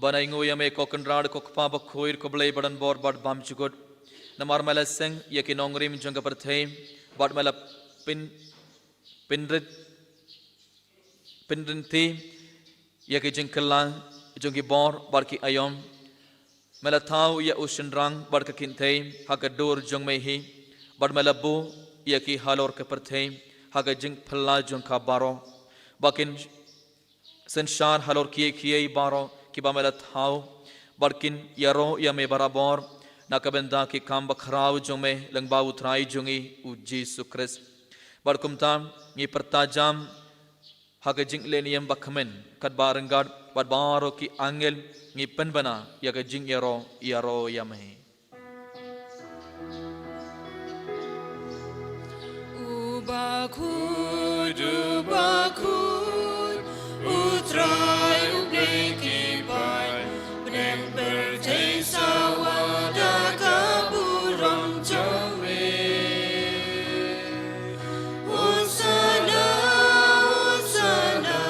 ban ainguh ïa me ko Kynrad ko Kpa Bakhuid ko Blei badonbor bad bymjukut. Namar me la seng ïa ki nongrim jong ka pyrthei bad me la pyn pynrit pynrynti ïa ki jingkylla jong ki bor bad ki aïom. Me la thaw ïa u shynrang bad ka kynthei ha ka dur jong me hi, bad me la buh ïa ki halor ka pyrthei ha ka jingphylla jong ka baroh, ba kin synshar halor kiei kiei baroh kiba me la thaw, bad kin ïaroh ïa me barabor na ka bynta ki kam bakhraw jong me lyngba U Trai jong ngi U Jisu Khrist. Bad kumta ngi pyrta jam ha ka jingleh niam ba kmen, katba ryngkat bad baroh ki angel ngi pynbna ïa ka jingïaroh ïaroh ïa me. U bakhuid, u bakhuid, U Trai U Blei ki paid, bneng pyrthei sawa da ka burom jong me. Hosana, Hosana,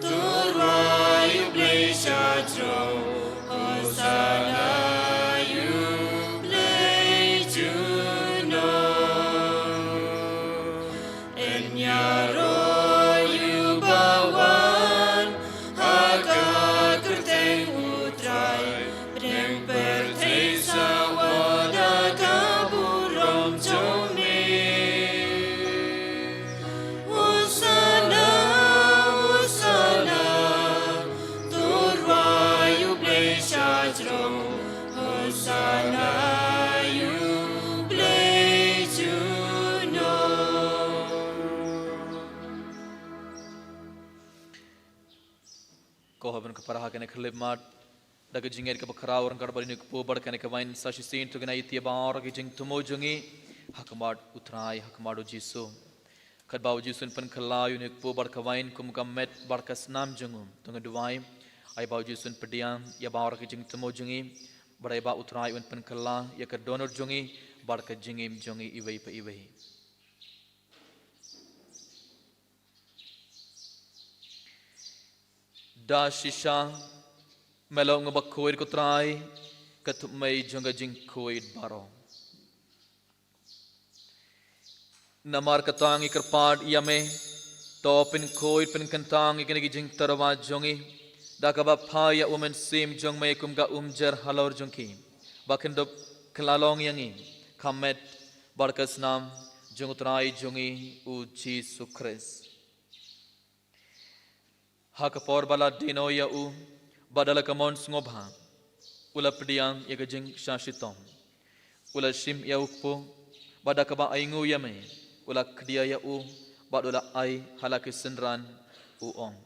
to rwai ïa U Blei sha throne. Hosana ïa U Blei junom. Yn ïaroh ïa uba wan ha ka kyrteng U Trai, bneng pyrthei sawa da ka burom jong me. Hosana, Hosana, to rwai ïa U Blei sha throne. Hosana ïa U Blei junom. Ko haba ngi para ha kane ka khyllipmat, da ka jingngeit kaba khraw ryngkat bad ïa une u kpu bad kane ka wain sa shisien to ngin ïa ïa baroh ki jingthmu jong ngi ha khmat U Trai, ha khmat U Jisu. Katba U Jisu un pynkylla ïa une u kpu bad ka wain kum ka met bad ka snam jong u, to ngin duwai, ai ba U Jisu un pdiang ïa baroh ki jingthmu jong ngi, bad ai ba U Trai un pynkylla ïa ka dohnud jong ngi bad ka jingim jong ngi iwei pa iwei. Da shisha, me long uba khuid ko Trai, ka thupmei jong ka jingkhuid baroh. Namar kata ngi kyrpad ïa me, to pynkhuid pynkyntang ïa kine ki jingtyrwa jong ngi, da kaba phai ïa u Mynsiem jong me kum ka umjer halor jong ki, ba kin dup kylla long ïa ngi, ka met bad ka snam jong U Trai jong ngi U Jisu Khrist. Ha ka por ba la dieno ïa u, bad da la ka mon sngewbha, u la pdiang ïa ka jingshah shitom. U la shim ïa u kpu, bad da kaba ainguh ïa me, u la khdia ïa u, bad u la ai ha la ki synran, u ong: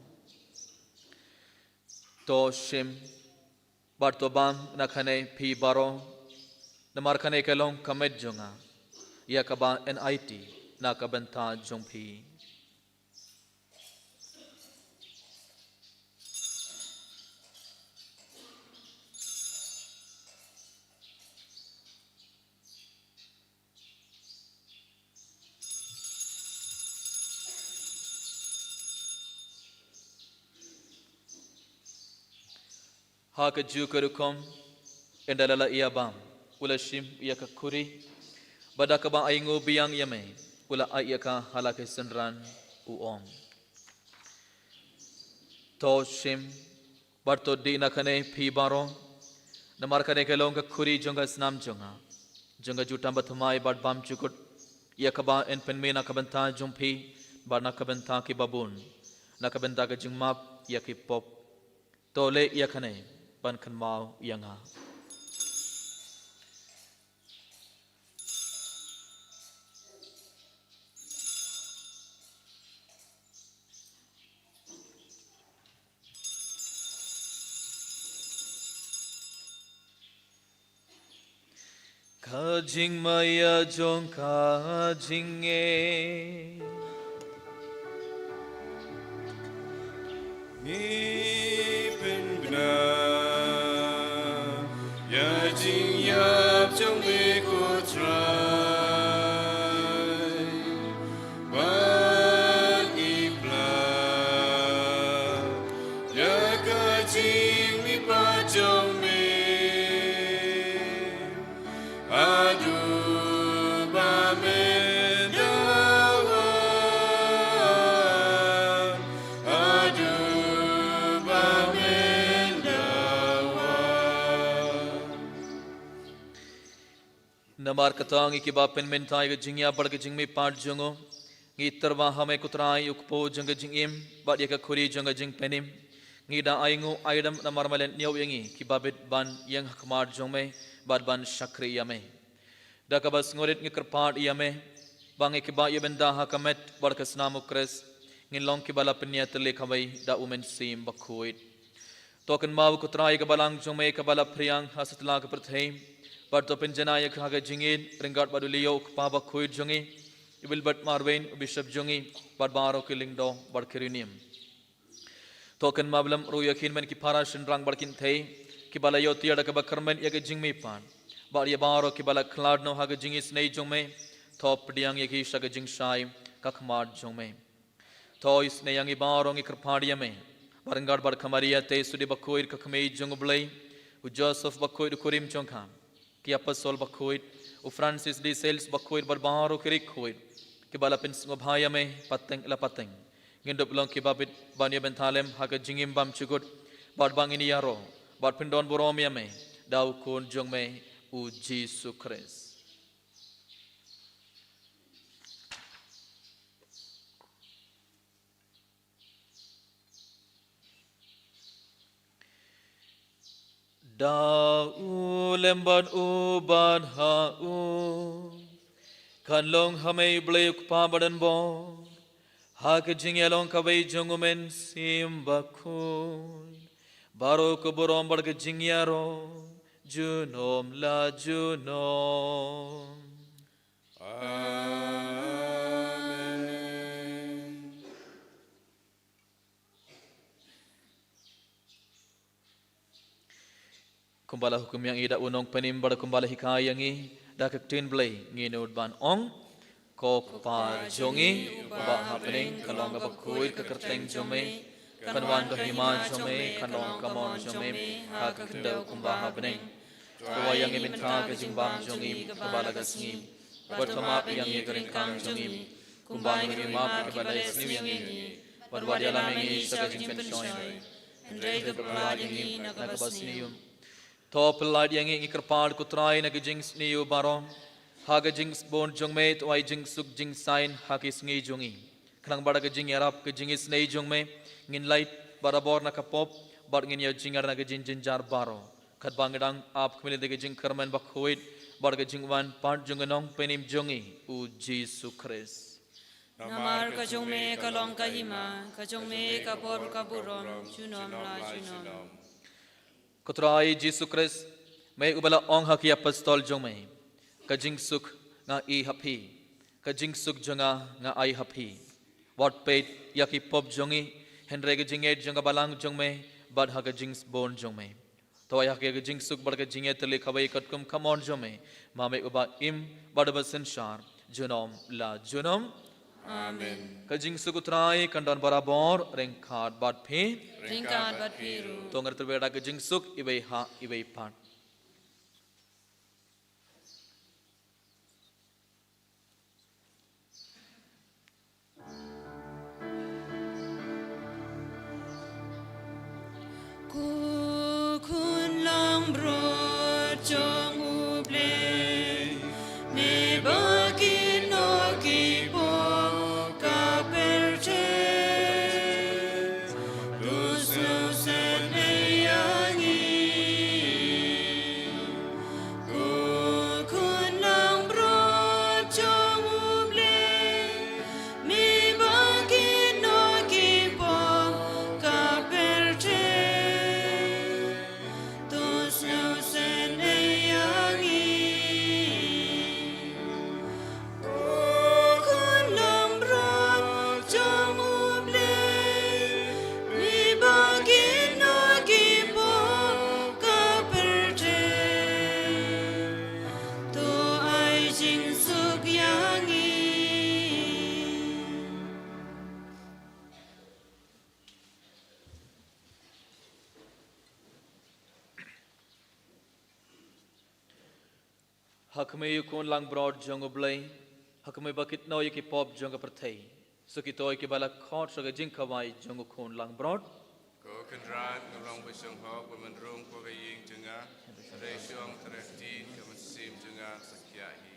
To shim, bad to bam na kane phi baroh, namar kane ka long ka met jong nga, ïa kaba yn aiti na ka bynta jong phi. Ha kajuh ka rukom, ynda la la ïa bam, u la shim ïa ka khuri, bad da kaba ainguh biang ïa me, u la ai ïa ka ha la ki synran, u ong: To shim, bad to dih na kane phi baroh, namar kane ka long ka khuri jong ka snam jong nga, jong ka jutang bathymmai bad bymjukut, ïa kaba yn pynmih na ka bynta jong phi, bad na ka bynta kiba bun, na ka bynta ka jingmap ïa ki pop. To leh ïa kane ban kynmaw ïa nga. Ka jingmaïa jong ka jingngeit. Ngi pynbna ïa jingïap jong me ko Trai. Bad ngi pla ïa ka jingmihpat jong me. Haduh ba men da wan, haduh ba men da wan. Namar kata ngi kiba pynmynta ïa ka jingïap bad ka jingmihpat jong u, ngi tyrwa ha me ko Trai, u kpu jong ka jingim, bad ïa ka khuri jong ka jingpynim. Ngi da ainguh aidem namar me leh ñiew ïa ngi kiba bit ban ïeng ha khmat jong me, bad ban shakri ïa me. Da kaba sngewrit ngi kyrpad ïa me, ba ngi kiba ïa bynta ha ka met bad ka snam u Khrist, ngin long kiba la pynïatylli kawei da u Mynsiem Bakhuid. To kynmaw ko Trai ka balang jong me kaba la phriang ha satlak ka pyrthei, bad to pynjanai ïa ka ha ka jingïeit ryngkat bad u Leo u kpa bakhuid jong ngi, i Wilbert Marwein u bishop jong ngi, bad baroh ki lyngdoh bad ki riewniam. To kynmaw lem ruh ïa ki hynmen ki para shynrang bad kynthei, kiba la ïoh tiar da kaba kyrmen ïa ka jingmihpat, bad ïa baroh kiba la khlad noh ha ka jingisynei jong me, to pdiang ïa ki sha ka jingshai ka khmat jong me. To isynei ïa ngi baroh, ngi kyrpad ïa me, ba ryngkat bad ka Maria Theisotti bakhuid ka kmie jong u Blei, u Joseph bakhuid u kurim jong ka, ki apostol bakhuid, u Francis de Sales bakhuid bad baroh ki riewkhuid, kiba la pynsngewbha ïa me pateng la pateng, ngin dup long kiba bit ban ïa bynta lem ha ka jingim bymjukut, bad ba ngin ïaroh bad pyndonburom ïa me da u Khun jong me u Jisu Khrist. Da u lem bad u bad ha u, kan long ha me Blei u Kpa badonbor, ha ka jingïalong kawei jong u Mynsiem Bakhuid, baroh ka burom bad ka jingïaroh junom la junom. Amen. Kumba la hukum ïa ngi da u Nongpynim bad kumba la hikai ïa ngi da ka Ktien Blei, ngin nud ban ong: Ko Kpa jong ngi uba ha bneng, ka long kaba khuid ka kyrteng jong me, kan wan ka hima jong me, kan long ka mon jong me ha ka khyndew kumba ha bneng. To ai ïa ngi mynta ka jingbam jong ngi kaba la ka sngi, bad to map ïa ngi ka ryngkang jong ngi, kumba ngi ruh ngi map ïa kiba la sniew ïa ngi, bad wat ïalam ïa ngi sha ka jingpynshoi, hynrei to pyllait ïa ngi na kaba sniew. To pyllait ïa ngi, ngi kyrpad ko Trai, na ka jingsniew baroh, Ha ka jingsbun jong me to ai jingsuk jingsain ha ki sngi jong ngi. Khnang ba da ka jingïarap ka jingisynei jong me ngin lait barabor na ka pop bad ngin ïoh jingïarap na ka jingjynjar baroh. Katba ngi dang ap khmih lynti ka jingkyrmen bakhuid bad ka jingwan pat jong ka nongpynim jong ngi u Jisu Khrist. Namar ka jong me ka long ka hima, ka jong me ka por ka burom, junom la junom. Ko Trai Jisu Khrist, me uba la ong ha ki apostol jong me, ka jingsuk nga ai ha phi, ka jingsuk jong nga nga ai ha phi. Wat peit ïa ki pop jong ngi, hynrei ka jingngeit jong ka balang jong me, bad ha ka jingsbun jong me. To ai ha ki ka jingsuk bad ka jingïatylli kawei katkum ka mon jong me, ma me uba im bad uba synshar, junom la junom. Amen. Ka jingsuk u Trai kan don barabor ryngkat bad phi. Ryngkat bad phi ruh. To ngin ïatylli da ka jingsuk iwei ha iwei pat. Ko khun langbrot jong U Blei, me ba ki nongkynnoh ki pop ka pyrthei, to sngewsynei ïa ngi. Ko khun langbrot jong U Blei, me ba ki nongkynnoh ki pop ka pyrthei, to sngewsynei ïa ngi. Ko khun langbrot jong U Blei, me ba ki nongkynnoh ki pop ka pyrthei, to ai jingsuk ïa ngi. Ha khmih ïa u khun langbrot jong U Blei, ha khmih ba ki kynnoh ïa ki pop jong ka pyrthei. Sa kito kiba la khot sha ka jingkhawai jong u khun langbrot. Ko Kynrad, nga long ba shong hok ba men rung ko ka ïing jong nga. Hynrei shu ong tyrreh ktien ka mynsiem jong nga sa khiah hi.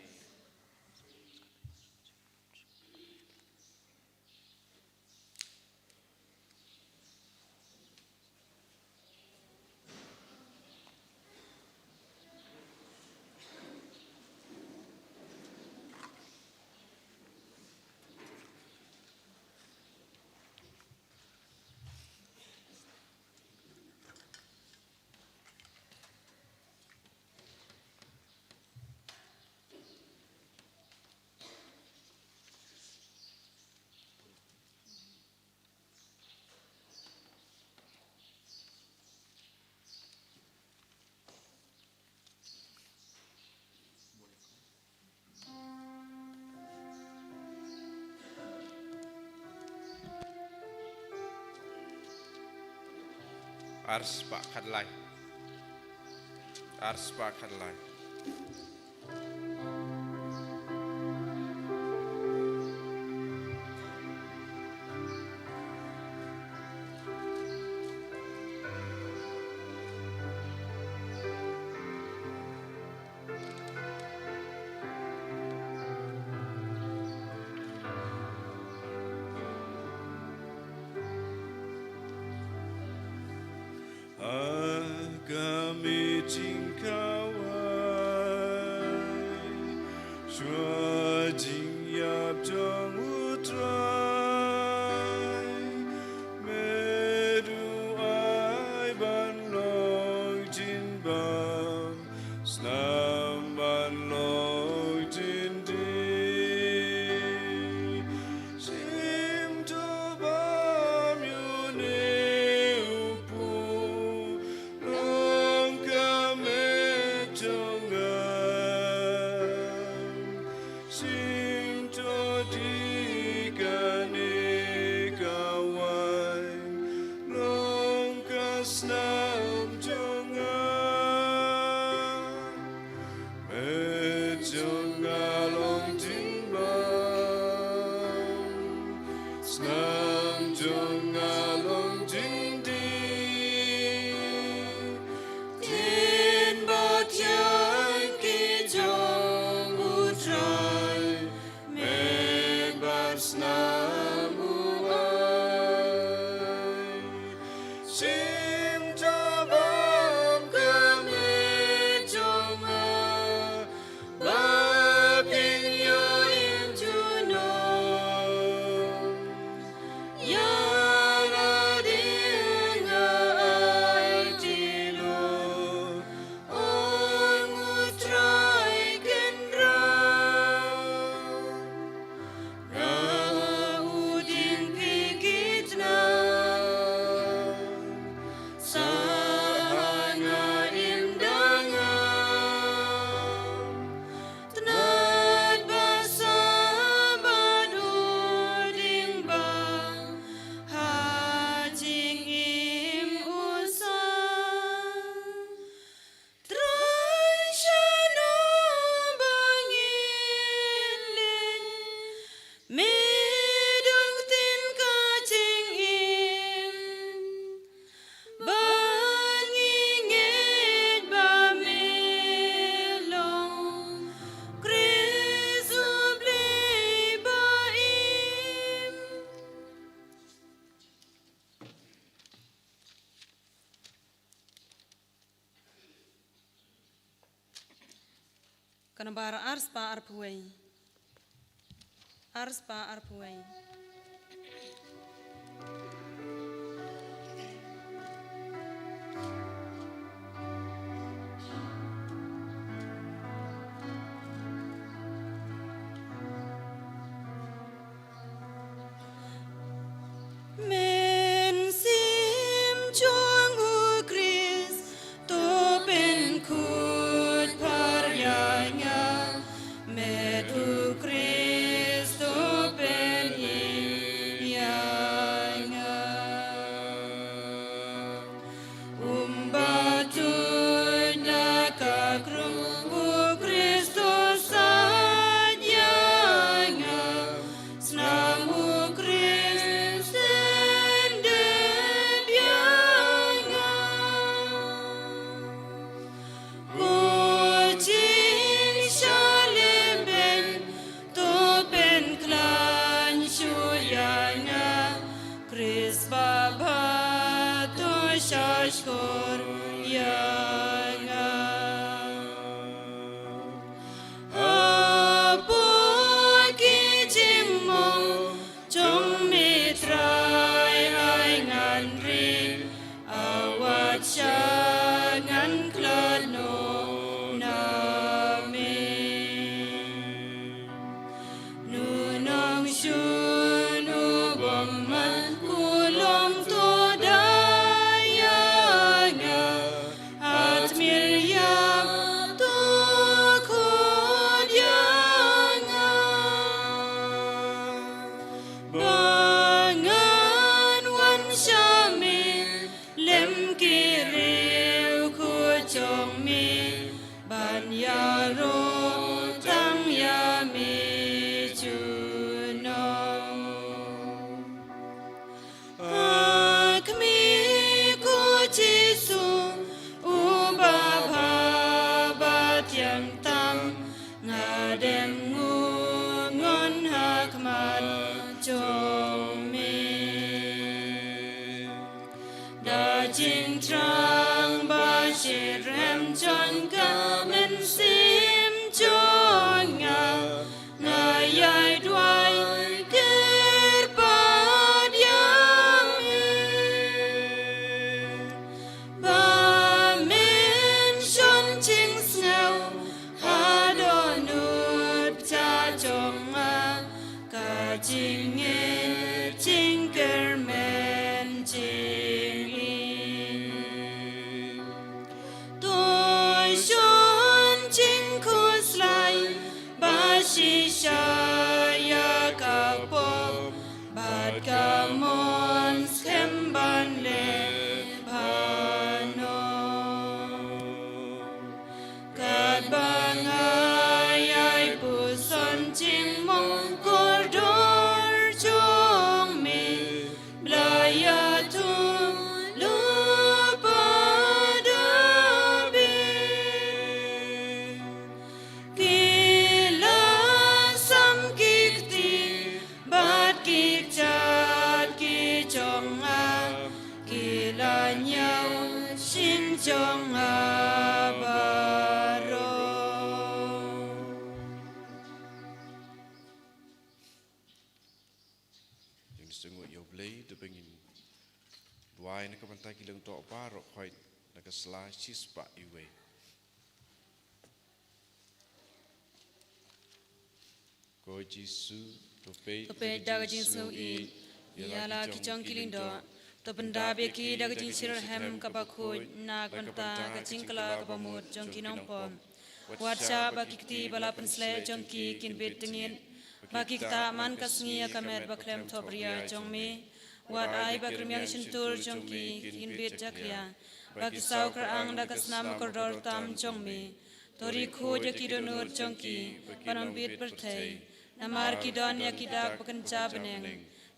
Arspah khatlai. Arspah khatlai. Ha ka meeting khawai, shuwa jingïap jong U Trai, me duwai ban long jingbam, snam ban long jingdih. Shim to bam ïa une u pud, long ka met jong nga. Shim to dih kane ka waiñ, long ka snam jong nga. Met jong nga long jingbam, snam jong nga long jingdih. Ktien bad ïaid ki jong U Ar, ar spah arphew wei. Ar spah arphew wei. Mynsiem jong u Khrist to pynkhuid pher ïa nga, met u Khrist to pynim ïa nga. Um ba tuid na ka krung u Khrist to sait ïa nga, snam u Khrist yn dep ïa nga. Ko jingshalem beiñ to pynkhlaiñ shuh ïa nga, Khrist Babha to shahshkor ïa nga. Hapoh ki jingmong jong me Trai, ai ngan ring, ai wat shah ngan khlad noh na me. Nu nongshun u bymman, ko long to da ïa nga, hat mir ïa to khot ïa nga. Ba ngan wan sha me lem ki riewkhuid jong me, ban ïaroh tang ïa me junom. Ha khmih, ko Jisu, u Babha ba thiang tam, nga dem nguh ngon ha khmat jong me. Da jingthrang ba shitrhem jong ka mynsiem jong nga, nga ïai duwai kyrpad ïa me. Ba men shon jingsngew ha dohnud jong nga, ka jingngeit jingkyrmen jong me. To shon jingkhuslai ba shisha ïa ka pop, bad ka mon skhem ban leh bha noh. Katba nga ïai puson jingmong kordor jong me, Blei ïathuh lypa da bit. Ki la sam ki kti bad ki kjat ki jong nga, ki la ñiew shin jong nga baroh. Jingïaseng ïa U Blei, to ba ngin duwai na ka bynta ki lyngdoh baroh, khoit na ka sla shispah iwei. Ko Jisu, to peit da ka jingsngewsih ïa la ki jong ki lyngdoh, to pyndap ïa ki da ka jingshitrhem kaba khuid na ka bynta ka jingkylla kaba mut jong ki nongpop. Wat shah ba ki kti ba la pynsleh jong ki kin bit tyngeh, ba ki ktah man ka sngi ïa ka met bakhlem thopbria jong me. Wat ai ba ki rmiang shyntur jong ki kin bit jakhlia, ba ki saw kyrang da ka snam kordor tam jong me. To ri khuid ïa ki dohnud jong ki ban ym bit pyrthei, namar ki don ïa ki dak ba kynja bneng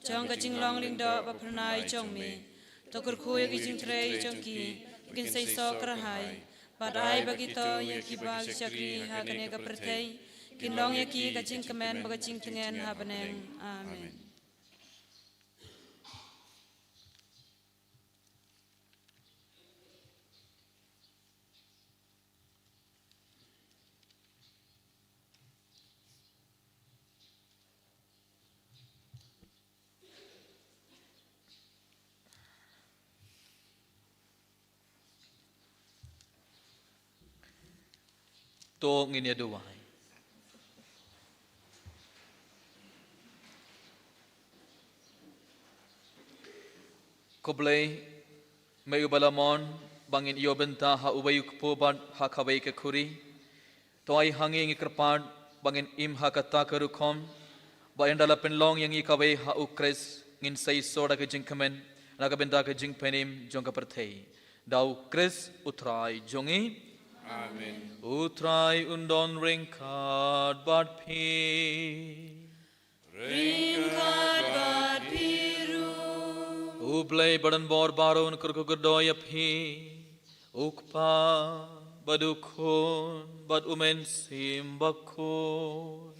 jong ka jinglong lyngdoh ba phyrnai jong me. To kyrkhu ïa ki jingtrei jong ki ba kin seisoh kyrhai, bad ai ba kito ïa kiba ki shakri ha kane ka pyrthei kin long ïa ki ka jingkmen bad ka jingtngen ha bneng. Amen. To ngin ïa duwai. Ko Blei, me uba la mon ba ngin ïoh bynta ha uwei u kpu bad ha kawei ka khuri. To ai ha ngi ngi kyrpad ba ngin im ha kata ka rukom, ba ynda la pynlong ïa ngi kawei ha u Khrist, ngin sa ïoh da ka jingkmen na ka bynta ka jingpynim jong ka pyrthei. Da u Khrist u Trai jong ngi. Amen. U Trai un don ryngkat bad phi. Ryngkat bad phi ruh. U Blei badonbor baroh un kyrkhu kyrdoh ïa phi. U Kpa, bad u Khun, bad u Mynsiem Bakhuid.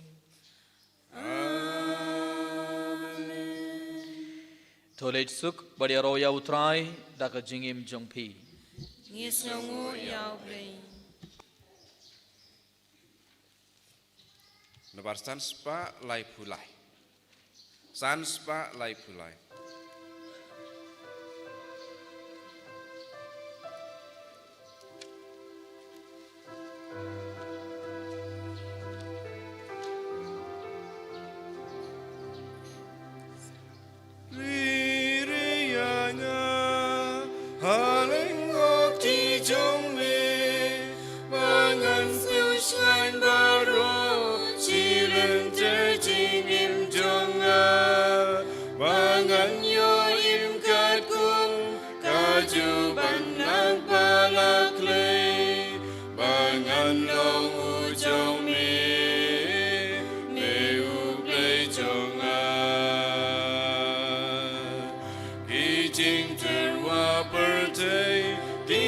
Amen. To leit suk bad ïaroh ïa u Trai da ka jingim jong phi. Ngi sngewnguh ïa u Blei. Nabar san spah laiphew lai. San spah laiphew lai. Riri ïa nga, ha lyngkhuh kti jong me, ba ngan sngewsngaiñ baroh shi lynter jingim jong nga, ba ngan ïoh im katkum ka juh ban nang ba la khlei, ba ngan long u jong me, me u Blei jong nga. Ki jingtyrwa pyrthei ki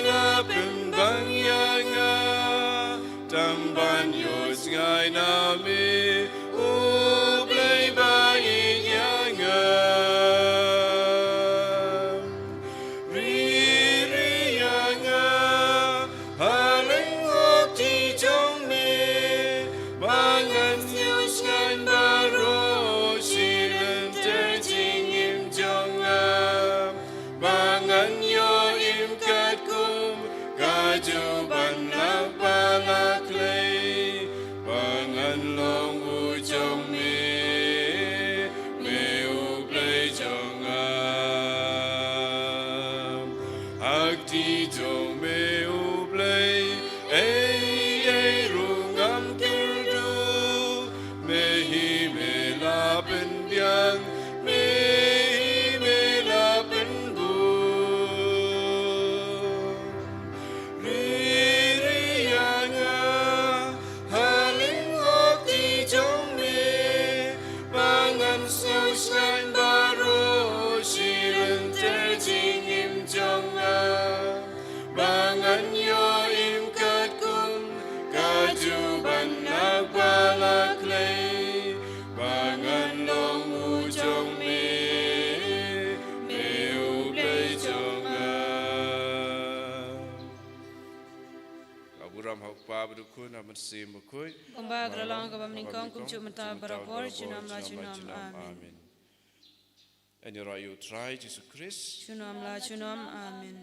la pynbang ïa nga, tang ban ïohsngew na me, u Blei ba ïeit ïa nga. Riri ïa nga, ha lyngkhuh kti jong me, ba ngan sngewsngaiñ baroh shi lynter jingim jong nga, ba ngan ïoh im katkum ka juh ban nang ba la khlei, ba ngan long u jong me, me u Blei jong nga. Ha kti jong me u Blei, ei ei ruh ngam kyrduh, me hi me la pynbiang, me hi me la pynbun. Riri ïa nga, ha lyngkhuh kti jong me, ba ngan sngewsngaiñ baroh shi lynter jingim jong nga, ba ngan ïoh im katkum ka juh ban nang ba la khlei, ba ngan long u jong me, me u Blei jong nga. Ka burom ha u Kpa bad u Khun bad u Mynsiem Bakhuid. Kumba ka la long kaba mynnyngkong kumjuh mynta barabor, junom la junom. Amen. Ngin ïaroh ïa u Trai Jisu Khrist. Junom la junom. Amen.